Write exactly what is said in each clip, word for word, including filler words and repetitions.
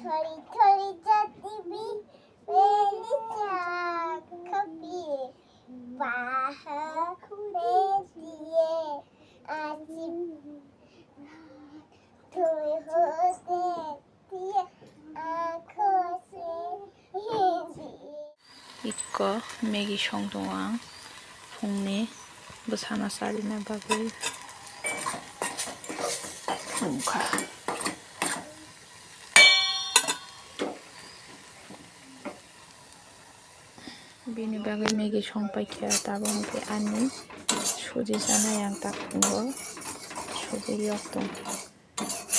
थोड़ी थोड़ी जल्दी भी मेरी चाक भी बाहर में दिए आज तू हो देखती आंखों से ही जिए। Iko Maggi song tongo ang phungni bwsano charina bagwi wngkha. Bini bagwi Maggi song paikha, tabuk hwnkhe ani suji chanai ang tak phungo, suji yok tong.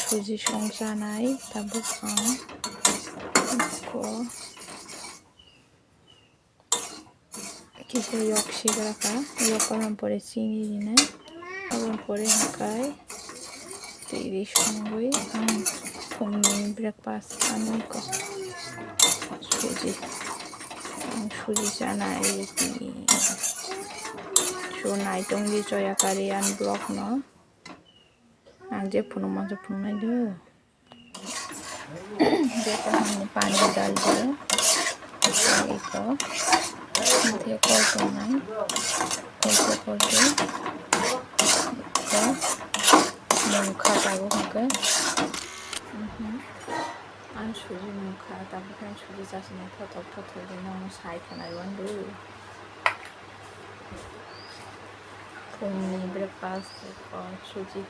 Suji song chanai tabuk ang ko kisa yok sigra kha, yok kwlam pore chini rinai, aboni pore hwnkhe twi ri songwi ang phungni breakfast ano ko suji, ang suji chanai so nai tongdi choya kari ani vlog no. Ang je phunukma se phunuknai do. Je kaham ni pani dal do. Iko. Muthe kol tongnai. Kol se kol se. Iko. Mung kha tabuk hwnkhe. Mhm. Ang suji mung kha tabuk khe ang suji chasini thothok thothok di nono sai khanai wan do. Phungni breakfast o suji.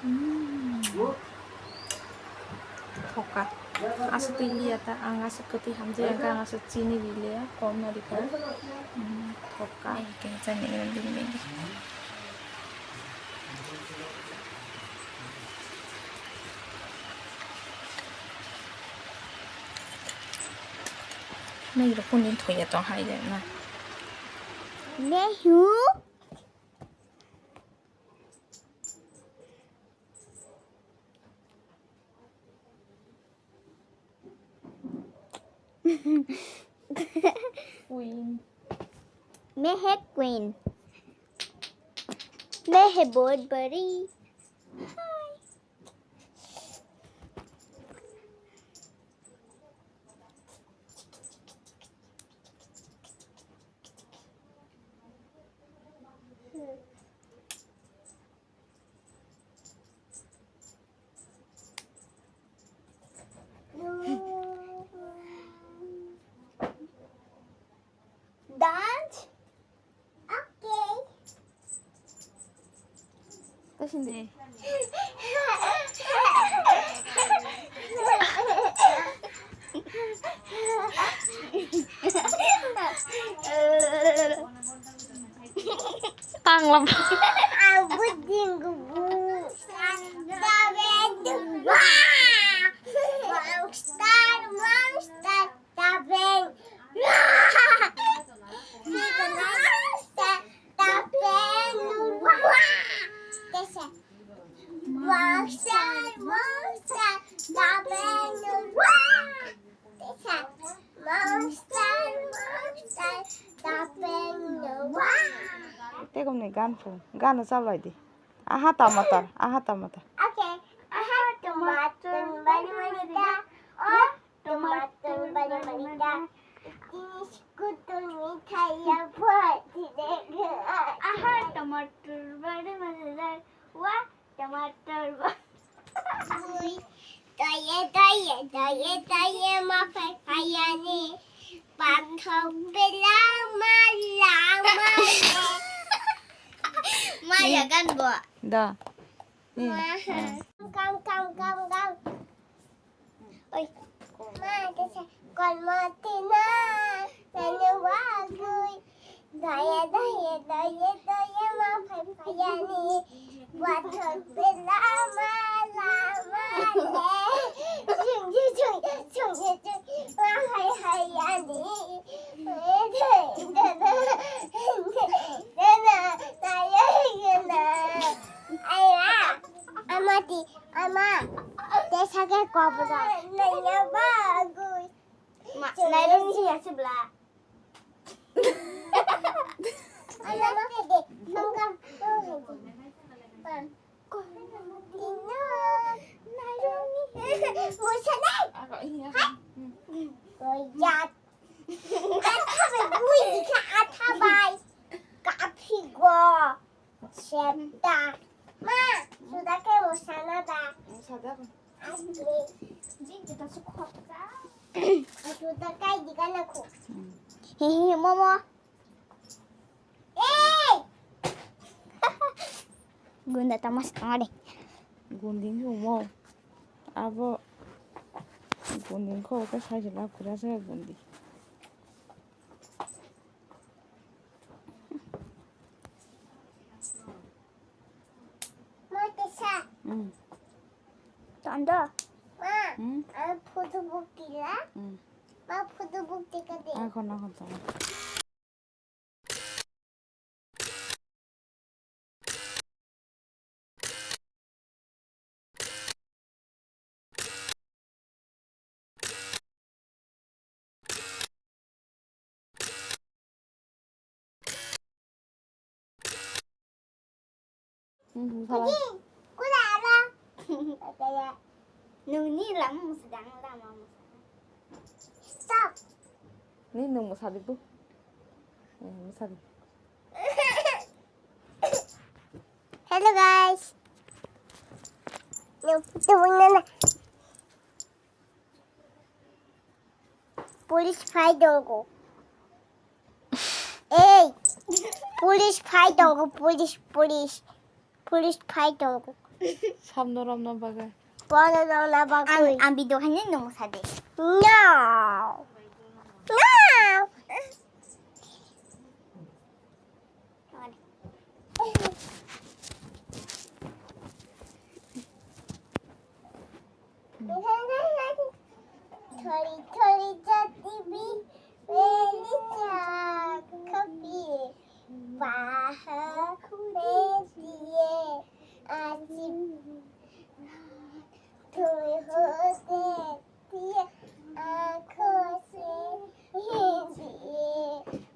Mm. Thoka. Aswk twi liya ta, ang aswk kwtwi hamjak, ang aswk chini ri liya, kom no rikha. Mm, thoka. Khe chani bini bini. Nai rok kundin thoya tong hai de na. Nehu. Queen. मैं है क्वीन। मैं है बहुत बड़ी। हाय। Dance? Okay. Kasindi. Tanglam. Abu ding bu. Monster, monster. Tapeng. Tapeng. Tapeng. Monster, monster. Tapeng. Monster, monster. Tapeng. Tei komni gan phung. Gan chalai di. Aha tamatar. Aha tamatar. Okay. Aha tamatar. Bari bari da. Oh. Tomato bari bari da. Ini sekutu mithai ya buat tidak. Aha, tomato bari bari da. Wah, tomato ba-, Ui, daye, daye, daye, daye, ma phai phai ani. Panthok bela ma la ma le. Ma ya gan bo. Da. Ma. Kam, kam, kam, kam. Oi. Ma, kisa, kon mo tina, nani wagui. Daya, daya, daya, daya, ma phai phai ani. Wathok bela ma la ma le. Jung, jung, jung, jung, jung, jung, ma phai phai ani. Dana, dana, daya, dana. Aya, amati. Ama, te sake kobra. Nanya bagui. Ma, nairung ni ya sebla. Ala ma kede, mangkam. Pan. Ko. Ina. Jat. Atha bai bui dikha, atha bai. Kaphi go. Seta. Ma, suda ke mosana da. Mosada. Asli. Jin kita su khoksa. Suda kai dikha na ko. He he, momo. Gunda tamas tangade. Gunding sumo. Abo gunding ko ke sai jela kura se gundi. Ma kesa. Hmm. Tanda. Ma. Hmm. Ang photo book tila. Hmm. Ma photo book tika de. Ako na ko tanda. Hmm, salah. Kuda ada. Kaya nungni lama musadang lama musadang. Stop. Ni nung musadi bu. Eh, musadi. Hello guys. Nung putu bunga na. Police phai tongo. Ei, police phai tongo, police, police. Police phai tongo. Samno romna bagwi. Bono romna bagwi. Ang, ang video khainai nung sadi. No. No. थोड़ी थोड़ी जाती भी मेरी चाक भी बाहर में दिए आज तुम हो दे दिए आंखों से हीजिए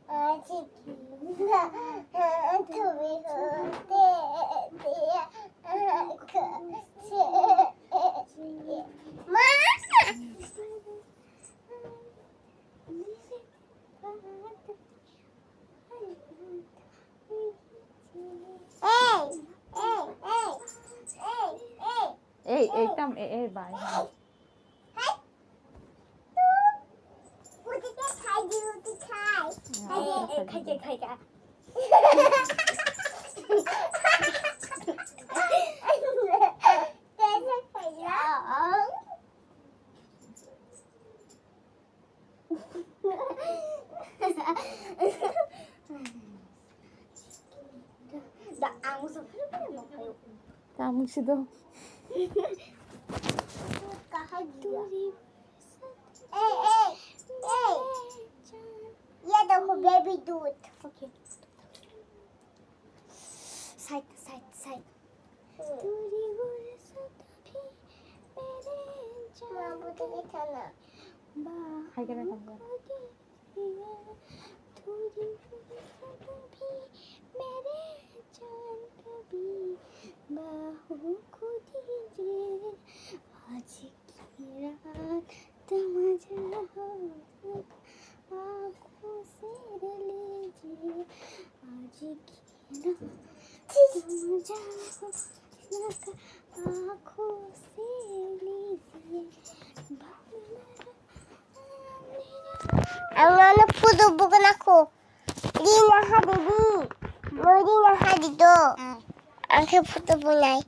आज की रात तुम्हें होते दिए आंखों से हीजिए। माँ। ए, ए, ए, ए, ए। ए, एकदम ए, ए, भाइ। ए, ए, खाइदियो, खाइ। ए, ए, खाइदियो, खाइ। Tamung si do. Ei, ei, ei. Ye dekho, baby दूध. Okay. Side, side, side. तेरी गुरसत भी मेरे जान। माँ, वो तो ये था ना। बाहों को दीजिए, तेरी गुरसत भी मेरे जान कभी बाहों को दीजिए। आज की रात मजा हो, आंखों से लीजिए। आज की रात मजा हो, आंखों से लीजिए। Ang ano photo book na ko. Di na ha di di. Mo di na ha di do. Ang ke photo book nai.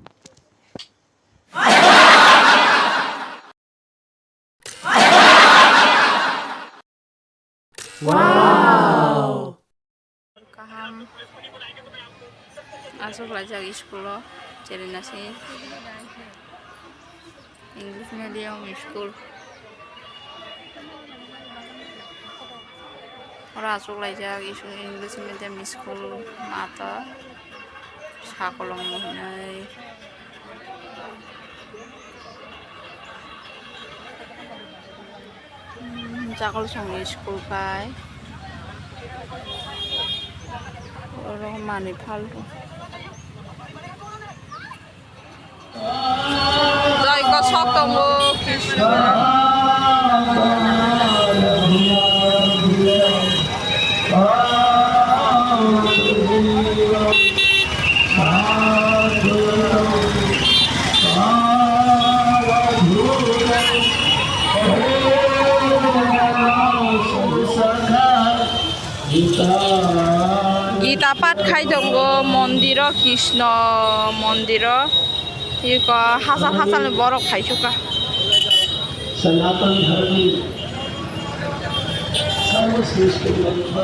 Wow. Kaham. Aswk laijak school o, Cherry Narsing English medium school. Oro aswk laijak English medium school mata. Sakolom hinwi. Hmm, Jakolsongni school pai. Oro manwi phalgo. Jai kosok tongo. Gita pat khai tongo mondiro, Krishna mondiro. Iko hasal hasal borok phaisukha. Sanatan Dharma Sarvashrestha Grantha.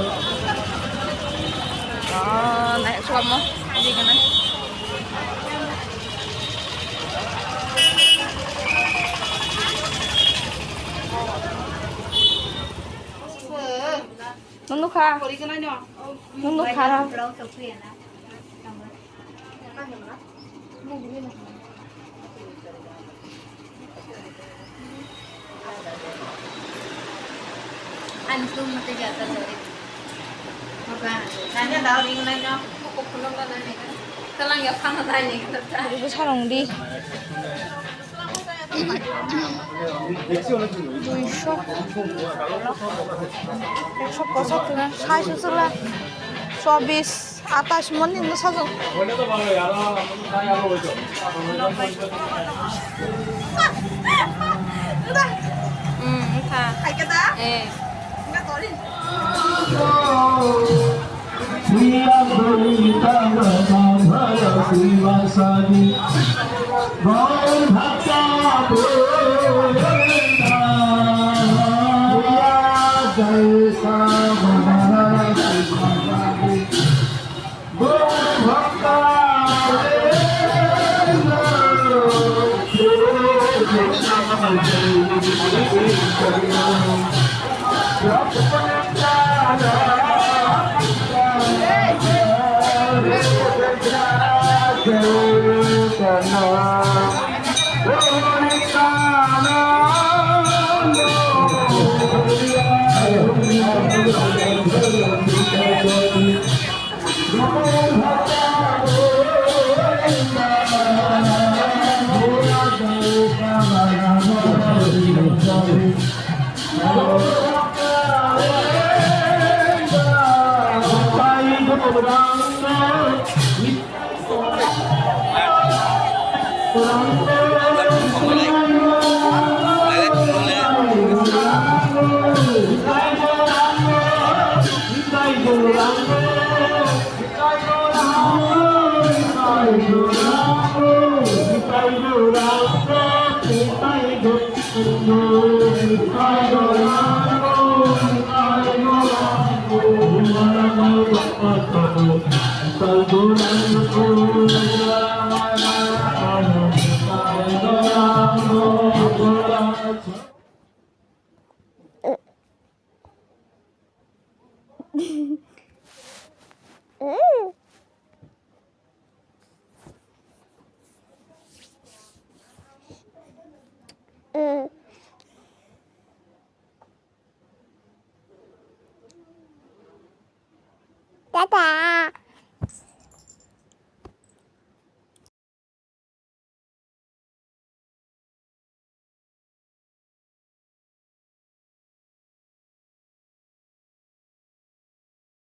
Oh, naik suamo. Ini kena. Nunu kha. Nunu kha ra. Ani tu mate jata jare. Maka, nanya dao ring nanya. Koko kuno ka nanya. Kalang ya phana nanya. Ibu sarong di. Duisho, ekso pochattor, saish sula, chobis, atais moni no sajak. Hmm, wngkha. Eh. Tata.